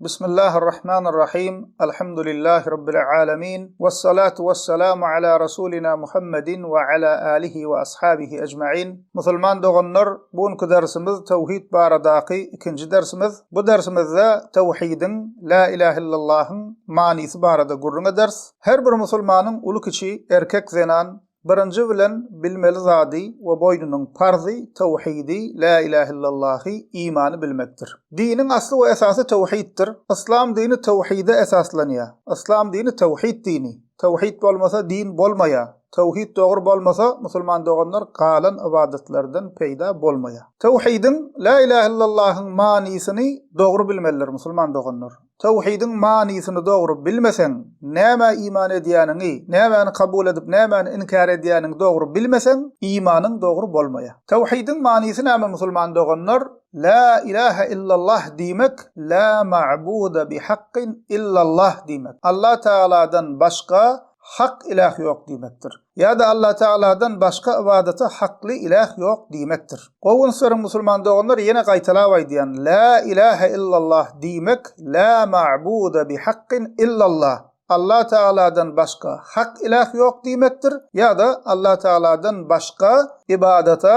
Bismillahir-Rahmanir-Rahim. Elhamdülillahi Rabbil alemin. Vessalatu vesselamu ala Rasulina Muhammedin we ala alihi we ashabihi ecmain. Musulman doganlar, bu günki dersimiz tawhid baradaky ikinji dersimiz. Bu dersimizde tawhidiň, la ilahe illallahyň manysy barada gürrüň ederis. Her bir musulmanyň uly-kiçi, erkek-zenan, Birinji bilen bilmeli zady we boýnunyň parzy tawhidi, lä ilähe illallahy, imany bilmekdir. Diniň asly we esasy tawhiddir. Yslam dini tawhide esaslanýar. Yslam dini tawhid dini. Tawhid bolmasa din bolmaýar. Tawhid dogry bolmasa musulman doganlar galan ybadatlardan peýda bolmaýar. Tawhidiň, lä ilähe illallahyň manysyny dogry bilmelidir musulman doganlar. Tawhidiň manysyny dogry bilmeseň, nämä iman edýäniňi, nämäni kabul edip, nämäni inkär edýäniňi dogry bilmeseň, imanyň dogry bolmaýar. Tawhidiň manysy näme musulman doganlar? Lä ilähe illallah diýmek, lä ma'buda bihakkyn illallah diýmek. Allah Tagaladan başga hak iläh ýok diýmekdir. Ýa-da Allah Tagaladan başga ybadata hakly iläh ýok diýmekdir. Gowy üns beriň musulman doganlar ýene gaýtalap aýdýan, Lä ilähe illallah diýmek lä ma'buda bihakkyn illallah, Allah Tagaladan başga hak iläh ýok diýmekdir, ýa-da Allah Tagaladan başga ybadata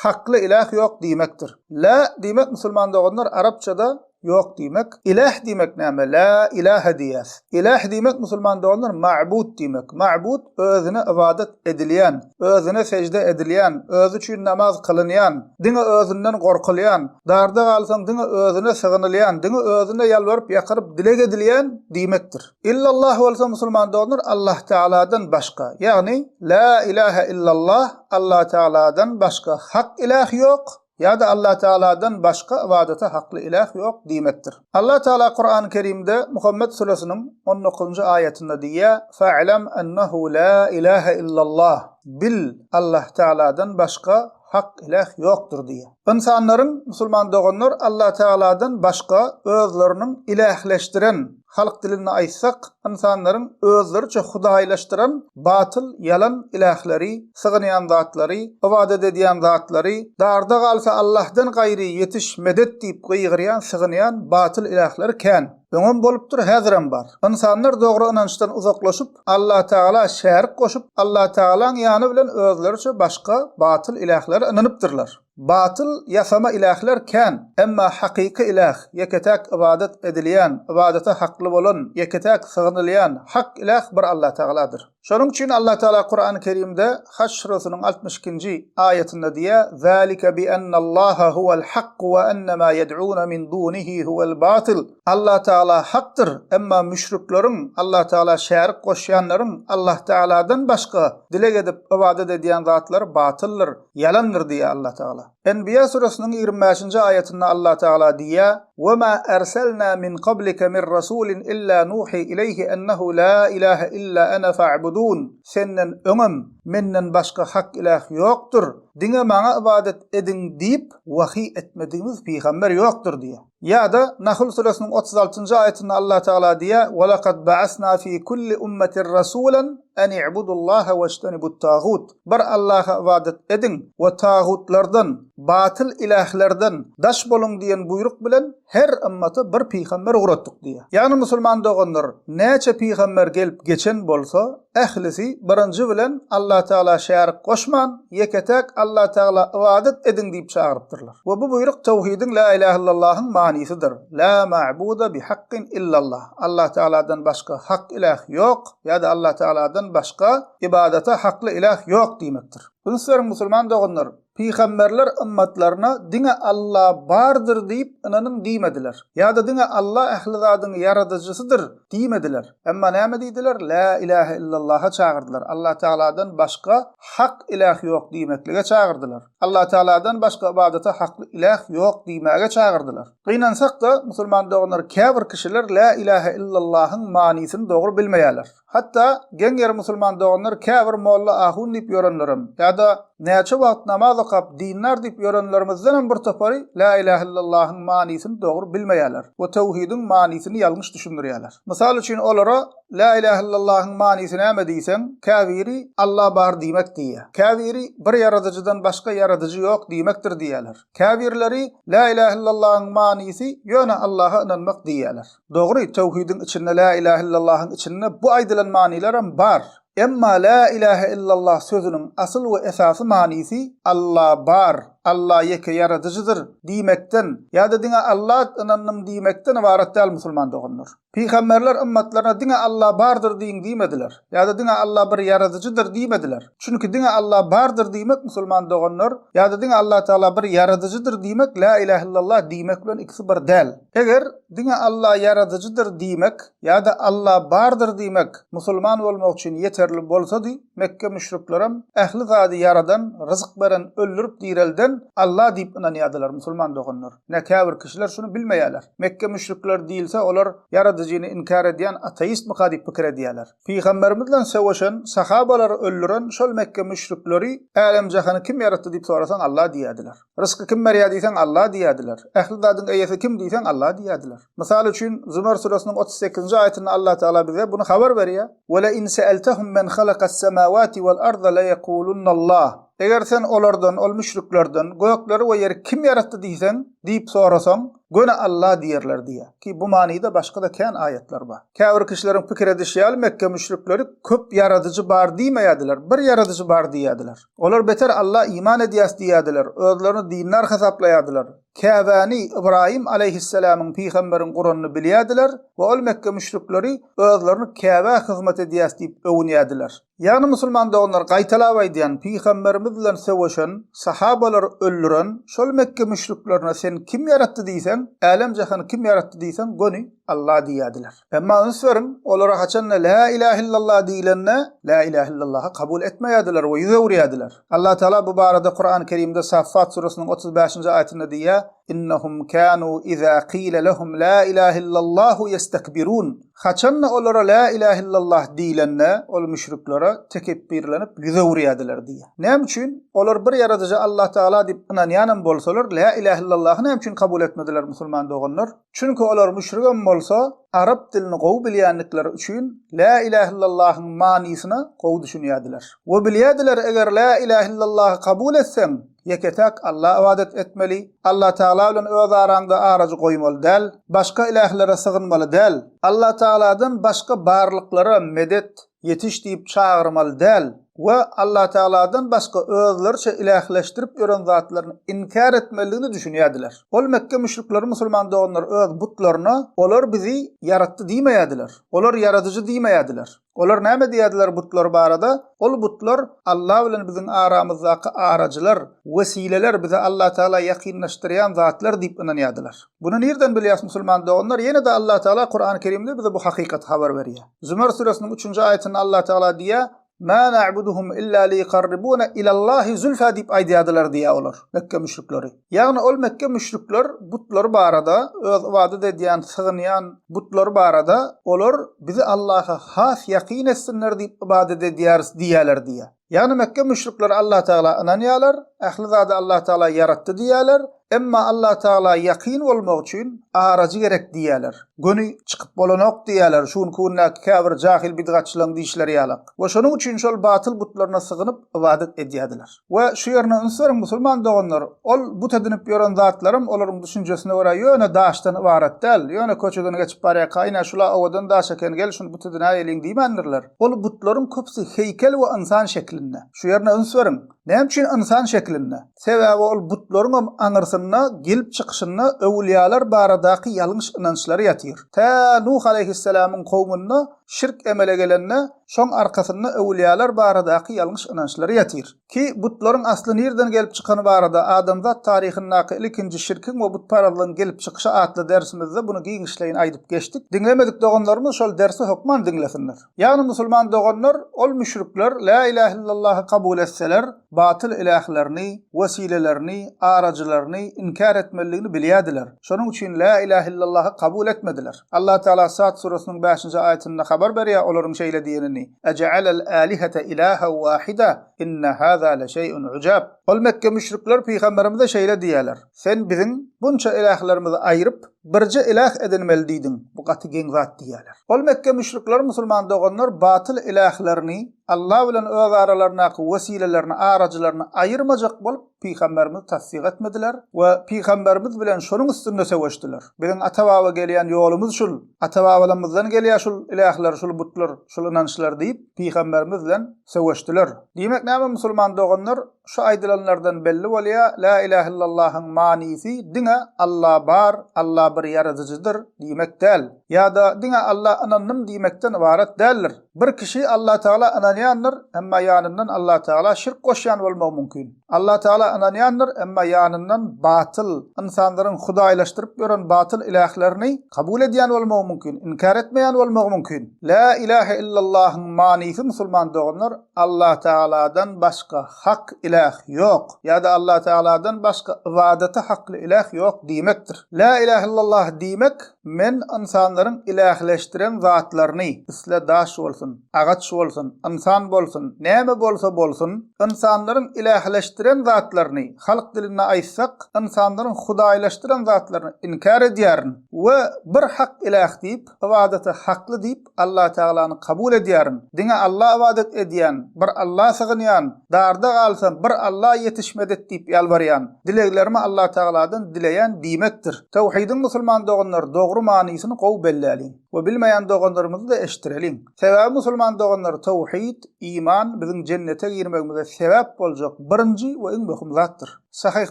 hakly iläh ýok diýmekdir. Lä diýmek musulman doganlar arapçada Ýok diýmek. Iläh diýmek näme? Lä ilähe diýýäs. Iläh diýmek musulman doganlar ma'bud diýmek. Ma'bud özüne ybadat edilýän, özüne sežde edilýän, özi üçin namaz kylynýan, diňe özünden gorkulýan, darda galsaň diňe özüne sygynylýan, diňe özüne ýalbaryp ýakaryp dileg edilýän diýmekdir. Illallah bolsa musulman doganlar Allah Tagaladan başga. Ýagny Lä ilähe illallah Allah Tagaladan başga hak iläh ýok. Ýa-da Allah Tagaladan başga ybadata hakly iläh ýok diýmekdir. Allah Tagala Kurany Kerimde Muhammet süresiniň on dokuzynjy aýatynda diýýär, Fa'lem ennehu la ilahe illallah, Bil, Allah Tagaladan başga hak iläh ýokdur diýýär. Ynsanlaryň, musulman doganlar, Allah Tagaladan başga özleriniň ilähleşdiren, Halk dilinde aýtsak, ynsanlaryň özleriçe hudaýlaşdyran batyl, ýalan ilähleri, sygynýan zatlary, ybadat edýän zatlary, darda galsa Allahdan gaýry ýetiş, medet diýip gygyrýan, sygynýan batyl ilähleri kän. Öňem bolupdyr, häzirem bar. Ynsanlar dogry ynançdan uzaklaşyp, Allatagala şärik goşup, Allatagalaň ýany bilen özleriçe başga batyl ilählere ynanypdyrlar. Batyl, ýasama ilähler kän, emma hakyky iläh, ýeke-täk ybadat edilýän, ybadata hakly bolan, ýeke-täk sygynylýan hak iläh bir Allatagaladyr. Şonuň üçin Allatagala Kurany Kerimde Haç süresiniň 62-nji aýatynda diýýär, Zalike bi-ennallaha huwal hakku we ennema ýed'une min dunihi huwal batyl. Allatagala hakdyr, emma müşrikleriň, Allatagala şärik goşýanlaryň Allahtagaladan başga dileg edip ybadat edýän zatlary batyldyr. Ýalandyr diýýär Allah Tagala. Enbiýa süresiniň 25-nji aýatynda Allah Tagala diýýär, Wa ma erselna min qablike min rasulin illa nuhi ileýhi ennehu la ilahe illa ene fa'budun. Senden öňem, menden başga hak iläh ýokdur, diňe maňa ybadat ediň diýip wahyý etmedigimiz pygamber ýokdur diýýär. Ýa-da Nahl süresiniň 36-njy aýatynda Allah Tagala diýýär, Wa laqad ba'asna fi kulli ummetin rasulan en i'budullaha wejtenibut-tagut. Bir Allaha ybadat ediň we tagutlardan, batyl ilählerden, daş boluň diýen buýruk bilen her ymmata bir pygamber ugratdyk diýýär. Ýagny musulman doganlar, näçe pygamber gelip geçen bolsa, ählisi birinji bilen Allatagala şärik goşman, ýeke-täk Allatagala ybadat ediň diýip çagyrypdyrlar. We bu buýruk tawhidiň la ilahe illallahyň manysydyr. La ma'buda bihakkyn illallah. Allatagaladan başga hak iläh ýok ýa-da Allatagaladan başga Ybadata hakly iläh ýok diýmekdir. Üns beriň musulman doganlar, pygamberler ymmatlaryna diňe Alla bardyr diýip ynanyň diýmediler. Ýa-da diňe Alla ähli zadyň ýaradyjysydyr diýmediler. Emma näme diýdiler? Lä ilähe illallaha çagyrdylar. Allah Tagaladan başga hak iläh ýok diýmeklige çagyrdylar. Allah Tagaladan başga ybadata hakly iläh ýok diýmäge çagyrdylar. Gynansak-da, musulman doganlar käbir kişiler Lä ilähe illallahyň manysyny dogry bilmeýärler. Hatda, geň ýeri musulman doganlar käbir molla ahun diýip ýörenlerem, ýa-da Näçe wagt namaz okap dindar diýip ýörenlerimizdenem bir topary Lä ilähe illallahyň manysyny dogry bilmeýärler we töwhidiň manysyny ýalňyş düşündirýärler. Mysal üçin olara Lä ilähe illallahyň manysy näme diýseň, käbiri Alla bar diýmek diýýär. Käbiri bir ýaradyjydan başga ýaradyjy ýok diýmekdir diýýärler. Käbirleri Lä ilähe illallahyň manysy ýöne Allaha ynanmak diýýärler. Dogry, töwhidiň içinde Lä ilähe illallahyň içinde bu aýdylan manylaram bar. Emma Lä ilähe illallah sözüniň asyl we esasy manysy Alla bar, Alla ýeke ýaradyjydyr diýmekden ýa-da diňe Alla ynandym diýmekden ybarat däl musulman doganlar. Pygamberler ymmatlaryna diňe Alla bardyr diýiň diýmediler ýa-da diňe Alla bir ýaradyjydyr diýmediler. Çünki diňe Alla bardyr diýmek musulman doganlar ýa-da diňe Alla Tagala bir ýaradyjydyr diýmek Lä ilähe illallah diýmek bilen ikisi bir däl. Eger diňe Alla ýaradyjydyr diýmek ýa-da Alla bardyr diýmek musulman bolmak üçin ýeterli bolsady, Mekge müşriklerem ähli zady ýaradan, ryzyk beren, öldürip direlden Alla diýip ynanýardylar, musulman doganlar. Ne käbir kişiler şuny bilmeýärler. Mekge müşrikleri diýilse olar ýaradyjyny inkär edýän ateistmika diýip pikir edýärler. Pygamberimiz bilen söweşen, sahabalary öldüren şol Mekge müşrikleri älem-jahany kim ýaratdy diýip sorasaň Alla diýýärdiler. Rysky kim berýär diýseň Alla diýýärdiler. Ähli zadyň eýesi kim diýseň Alla diýýärdiler. Mysal üçin, Zümer süresiniň 38-nji aýatynda Allah Tagala bize buny habar berýär, Ve le in seeltehum men halakas-semawati wal-arda leýekulunnallah. Eger sen olardan, ol müşriklerden, gökleri we ýeri kim ýaratdy diýseň, diýip sorasaň, göni Alla diýerler diýýär. Ki bu manyda başga-da kän aýatlar bar. Käbir kişileriň pikir edişi ýaly Mekge müşrikleri köp ýaradyjy bar diýmeýärdiler, bir ýaradyjy bar diýýärdiler. Olar beter Alla iman edýäs diýýärdiler, özlerini dindar hasaplaýardylar. Käbäni Ybraýym aleýhisselamyň pygamberiň guranyny bilýärdiler we ol Mekge müşrikleri özlerini Käbä hyzmat edýäs diýip öwünýärdiler. Ýagny musulman doganlar gaýtalap aýdýan pygamberimiz bilen söweşen, sahabalary öldüren şol Mekge müşriklerine sen kim ýaratdy diýseň, älem-jahany kim ýaratdy diýseň göni Alla diýýärdiler. Emma üns beriň, olara haçanda Lä ilähe illallah diýlende, Lä ilähe illallahy kabul etmeýärdiler we ýüz öwürýärdiler. Allah Tagala bu barada Kurany Kerimde Saffat süresiniň 35-nji aýatynda diýýär, Innahum kanu iza qila lehum la ilahe illallahu ýestekbirun. Haçanda olara Lä ilähe illallah diýlende, ol müşriklere tekepbirlenip ýüz öwürýärdiler diýýär. Näme üçin? Olar bir ýaradyjy Allah Tagala diýip ynanýanam bolsalar, Lä ilähe illallahy näme üçin kabul etmediler musulman doganlar? Çünki olar müşrigem bolsa, arap dilini gowy bilýändikleri üçin Lä ilähe illallahyň manysyna gowy düşünýärdiler. We bilýärdiler eger Lä ilähe illallahy kabul etseň, ýeke-täk Alla ybadat etmeli, Allatagala bilen öz araňda arajy goýmaly däl, başga ilählere sygynmaly däl, Allatagaladan başga barlyklara medet, ýetiş diýip çagyrmaly däl we Allatagaladan başga özleriçe ilähleşdirip ýören zatlaryny inkär etmelidigini düşünýärdiler. Ol Mekge müşrikleri musulman doganlar öz butlaryna olar bizi ýaratdy diýmeýärdiler. Olar ýaradyjy diýmeýärdiler. Olar näme diýýärdiler butlary barada? Ol butlar Alla bilen biziň aramyzdaky arajylar, wesileler, bizi Allatagala ýakynlaşdyrýan zatlar diýip ynanýardylar. Buny nirden bilýäs musulman doganlar? Ýene-de Allatagala Kurany Kerimde bize bu hakykaty habar berýär. Zümer süresiniň üçünji aýatynda Allah Tagala diýýär, Mâ na'buduhum illa liýukarribuna ilallahi zülfâ diýip aýdýardylar diýýär olar, Mekge müşrikleri. Ýagny ol Mekge müşrikler butlary barada, öz ybadat edýän, sygynýan butlary barada olar bizi Allaha has ýakyn etsinler diýip ybadat edýäris diýýärler diýýär. Ýagny Mekge müşrikleri Allah Tagala ynanýarlar, ähli zady Allah Tagala ýaratdy diýýärler, emma Allah Tagala ýakyn bolmak üçin arajy gerek diýýärler. Göni çykyp bolanok diýýärler, şu günki gündäki käbir jahyl bidgatçylaryň diýişleri ýalak. We şonuň üçin şol batyl butlaryna sygynyp ybadat edýärdiler. We şu ýerine üns beriň musulman doganlar, ol but edinip ýören zatlaram olaryň düşünjesine görä ýöne daşdan ybarat däl, ýöne köçeden geçip barýarka ine şula owadan daş eken gel şuny but edinäýeliň diýmändirler. Ol butlaryň köpüsi heýkel we ynsan şeklinde. Şu ýerine üns beriň. Näme üçin ynsan şeklinde? Sebäbi ol butlaryňam aňyrsynda, gelip çykyşynda öwülýalar baradaky ýalňyş ynançlary ýatyr. Tä Nuh alaýhyssalamyň kowmunda şirk emele gelende, şoň arkasynda öwülýalar baradaky ýalňyş ynançlary ýatyr. Ki, butlaryň asly nirden gelip çykany barada Adamzat taryhyndaky ilkinji şirkiň we butparazlygyň gelip çykyşy atly dersimizde buny giňişleýin aýdyp geçdik. Diňlemedik doganlarymyz şol dersi hökman diňlesinler. Ýagny musulman doganlar ol müşrikler Lä ilähe illallahy kabul etseler. batyl ilählerini, wesilelerini, arajylaryny inkär etmelidigini bilýärdiler. Şonuň üçin Lä ilähe illallahy kabul etmediler. Allah Tagala Sad surasynyň bäşinji aýatynda habar berýär olaryň şeýle diýenini, Ejealel älihete ilahen wahida, inne haza leşeýun ujab. Ol Mekge müşrikler pygamberimize şeýle diýýärler, Sen biziň bunça ilählerimizi aýryp, birje iläh edinmeli diýdiň, bu gaty geň zat diýýärler. Ol Mekge müşrikler musulman doganlar batyl ilählerini Allah bilen öz aralaryndaky wesilelerini, arajylaryny aýyrmajak bolup pygamberimizi tassyk etmediler we pygamberimiz bilen şonuň üstünde söweşdiler. Biziň ata-baba gelýän ýolumyz şul, ata-babalarymyzdan gelýär şul ilähler, şul butlar, şul ynançlar diýip pygamberimiz bilen söweşdiler. Diýmek näme musulman doganlar? Şu aýdylanlardan belli bolýar, Lä ilähe illallahyň manysy diňe Alla bar, Alla bir ýaradyjydyr diýmek däl. Ýa-da diňe Alla ynandym diýmekden ybarat däldir. Bir kişi Allatagala ynanýandyr, emma ýanyndan Allatagala şirk goşýan bolmagy mümkin. Allatagala ynanýandyr, emma ýanyndan batyl, ynsanlaryň hudaýlaşdyryp ýören batyl ilählerini kabul edýän bolmagy mümkin, inkär etmeýän bolmagy mümkin. Lä ilähe illallahyň manysy musulman doganlar, Allatagaladan başga hak iläh ýok ýa-da Allatagaladan başga ybadata hakly iläh ýok diýmekdir. Lä ilähe illallah diýmek, men ynsanlaryň ilähleşdiren zatlaryny, isle daş bolsun, agaç bolsun, ynsan bolsun, näme bolsa bolsun, ynsanlaryň ilähleşdiren zatlaryny, halk dilinde aýtsak, ynsanlaryň hudaýlaşdyran zatlaryny inkär edýärin we bir hak iläh diýip, ybadata hakly diýip, Allatagalany kabul edýärin. Diňe Alla ybadat edýän, bir Alla sygynýan, darda galsam, bir Alla ýetiş medet diýip ýalbarýan, dileglerimi Allatagaladan dileýän diýmekdir. Tawhydyň musulman doganlar dogry manysyny gowy belläliň we bilmeýän doganlarymyzy-da eşitdireliň. Sebäbi musulman doganlar tawhyd, iman biziň jennete girmegimize sebäp boljak birinji we iň möhüm zatdyr. Sahyh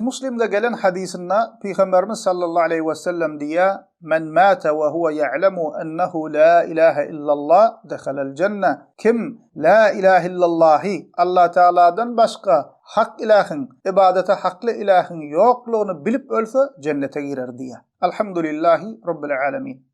Muslimde gelen hadysynda Pygamberimiz sallallahu aleýhi wesellem diýýär, Men mâte we huwe ya'lemu ennehu lâ ilâhe illallah dehalel jenne. Kim Lâ ilâhe illallahy, Allatagaladan başga hak ilähiň, ybadata hakly ilähiň ýoklugyny bilip ölse, jennete girer diýýär. Alhamdulillahi Rabbil âlemin.